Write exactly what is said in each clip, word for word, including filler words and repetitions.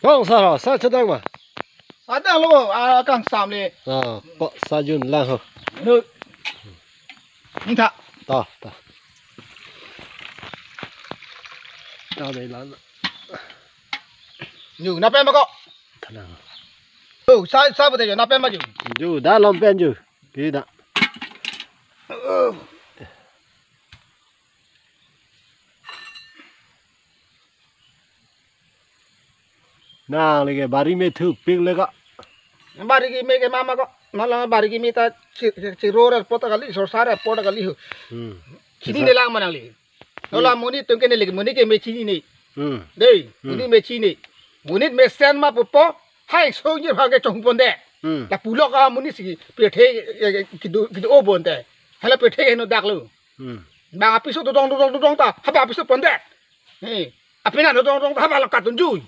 Kong sa ho, sa chedang ma? Ada lo, ah, kang sam le. Ah, po sa jun lang ho. Lo. Ningtha. Ta, ta. Ta dei lan. Nyu, na pen ma ko? Thanang. Oh, sa, sa pute jo, na pen ma jo. Ju, da lom pen ju. Ki da. Oh. Nang lagi bari me thu pik le ka. Bari keme ke mama ko. Nala bari keme ta chi, chi, chiror apot kali, sorsar apot kali ho. Hmm. Chinine lang ma nangli. Nala Hmm. monit atum ke neli monit keme chinine. Hmm. Dei, Hmm. monit me chini. Monit mesen ma pupo, hai so nyi hang ke chong ponde. Hmm. Lapu lok amonit si pirthe, eh, eh, kedo, kedo-o ponde. Hala pirthe no dak lo. Hmm. Bang apiso dodong, dodong, dodong ta, haba apiso ponde. He, apenan dodong, dodong ta, haba lo katun jui.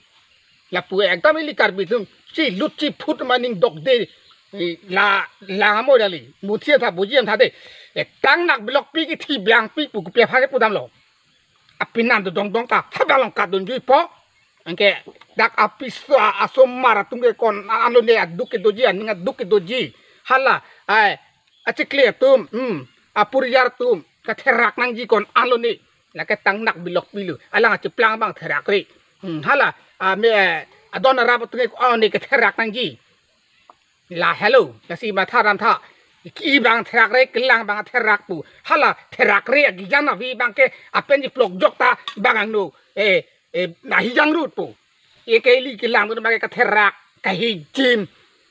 Lapu ekdam ili Karbi atum, chilut chiphut ma ning dokde, eh, la, la amo dali, muthi ta buji ta de. Eh, tang nak bilok pi kithi blang pi pu kupi aphan ke pudam lo. Apenan dodong, dodong ta, haba lo katun jui po. Anke, dak apiso a-, asomar atum ke ko-an, a-, anlo ne aduk kedoji, aning aduk kedoji. Hala, ai, achikle atum, hmm, aporiar atum, katherak nangji ko-an anlo ne. Lake tang nak bilok pilo, alang achiplang abang therakre. Hmm, hala, a, me, adon arap atum ke ko-an ne katherak nangji. La helo, lasi matha ram tha. Ki bang therakre, kelang bang therak pu. Hala, therakre, agijan avi bang ke, apen ji plok jok ta, bang angno. Eh, eh, nahi jangrut pu. Eke ili kelang tu bang ke katherak, kahijim.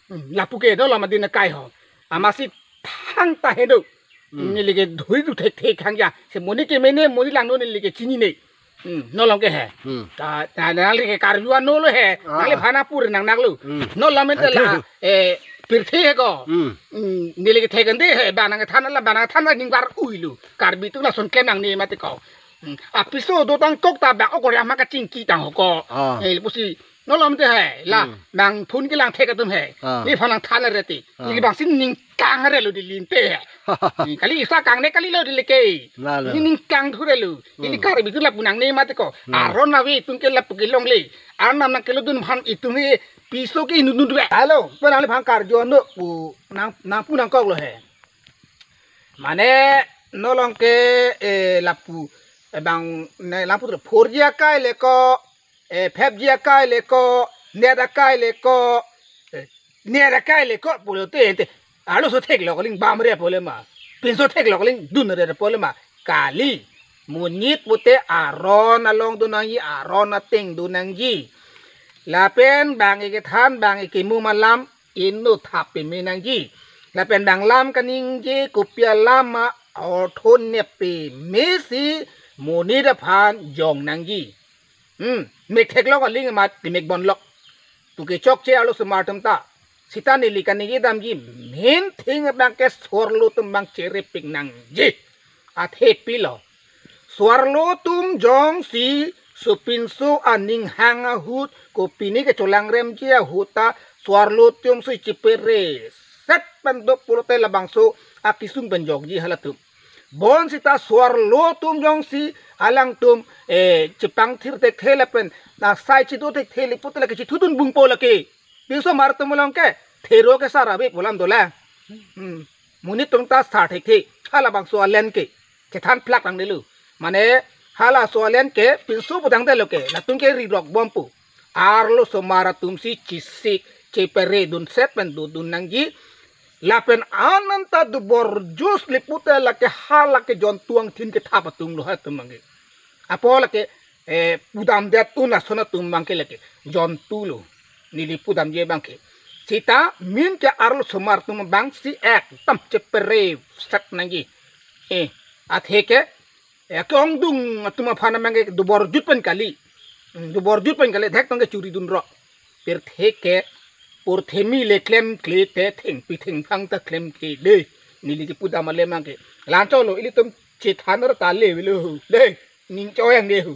Hmm, lapu ke, no lama din kai ho. Amatsi thang ta heno. Hmm. Neli ke dhui du thek thek hang ja. Se monit keme ne, monit langno neli ke chinine. Hmm, no lom ke he. Hmm. Ta, ta, nangli ke karju anlo he. Ah. Nangli phana pur nang naklo. Hmm. No lom ente la, Atheke. eh, pirthe he ko. Hmm. Hmm, neli ke thek ande he, bang nangthan la, bang nangthan la ning bar ui lo. Karbi atum lason klem nangne mati ko. Hmm. Apiso dotang kok ta bang okor ama kachingki tang ho ko. Ah. Eh, pusi no lom te he, la, Hmm. bang phone kelang thek atum he. Ah. Ni phone lang than re te. Ah. Ili bang si ning kang re lo di linte he. Hmm, kali isa kang ne kali lo di leke. La, la. Ni ning kang thu re lo. Ili Hmm. Karbi atum lapu nangne mati ko. Hmm. Aron avi atum ke lapu kelongle. Arnam nangkelodun aphan itum he piso ke inut nut ve. Halo, pen nangli aphan karju anlo pu nang, nangpu nangkok lo he. Mane no lom ke, eh, lapu, eh, bang, ne lapu tu four G akai le ko, eh, five G akai le ko, net akai le ko, eh, net akai le ko, pulote, te, arloso theklok aling bam re pule ma, pinso theklok aling dun re pule ma, kali, monit pute aron along dun nangji, aron ateng dun nangji. Lapen bang ikethan, bang ikemu ma lam, inut thap peme nangji. Lapen bang lam kaningje kopi alam ma ortho ne peme si monit aphan jong nangji. Hmm, mek theklok aling ma timek bonlok. Puke chokche arlosomar atum ta. Sita neli kaningje damji main thing abang ke so-arlo atum bang cherepik nangji. Athe pilo. So-arlo atum jongsi sopinso aning hang ahut kopine ke cholangremji ahut ta so-arlo atum si chipere set pen do pulote labangso akisung pen jokji halatum. Bonsita so-arlo atum jongsi alangtum, eh, chepangthir thekthe lapen na sai chido thekthe le pulote lake chithudun bungpo lake. Pinso mar atum along ke thero ke sar ave pu alam dolang. Hmm. Monit atum ta sar thekthe. Halabangso alen ke chethan plak nangne lo. Mane halaso alen ke pinso pudang de lo ke. Latum ke rirok bompo. Arlosomar atum si chisik chepere dun set pen dodun nangji. Lapen ananta dobor jus le pulote lake hala ke jontu angthin kethap atum lo halatum abang ke. Apot lake, eh, pudamdet un ason atum abang ke lake jontu lo. Neli pudamji abang ke. Sita main ke arlosomar atum abang si ekdam chepere set nangji. Eh, atheke, eh, ke-ongdung atum aphan abang ke dobor jut pen kali. Hmm, dobor jut pen kali, thek tong ke churi dunrok. Pirthe ke, purthimi le klemkle te thengpi thengphang ta klemkle de. Neli kepudam ale abang ke. La-anchot lo, ilitum chethan ra ta le avelo ho. Le, ning choyang de ho.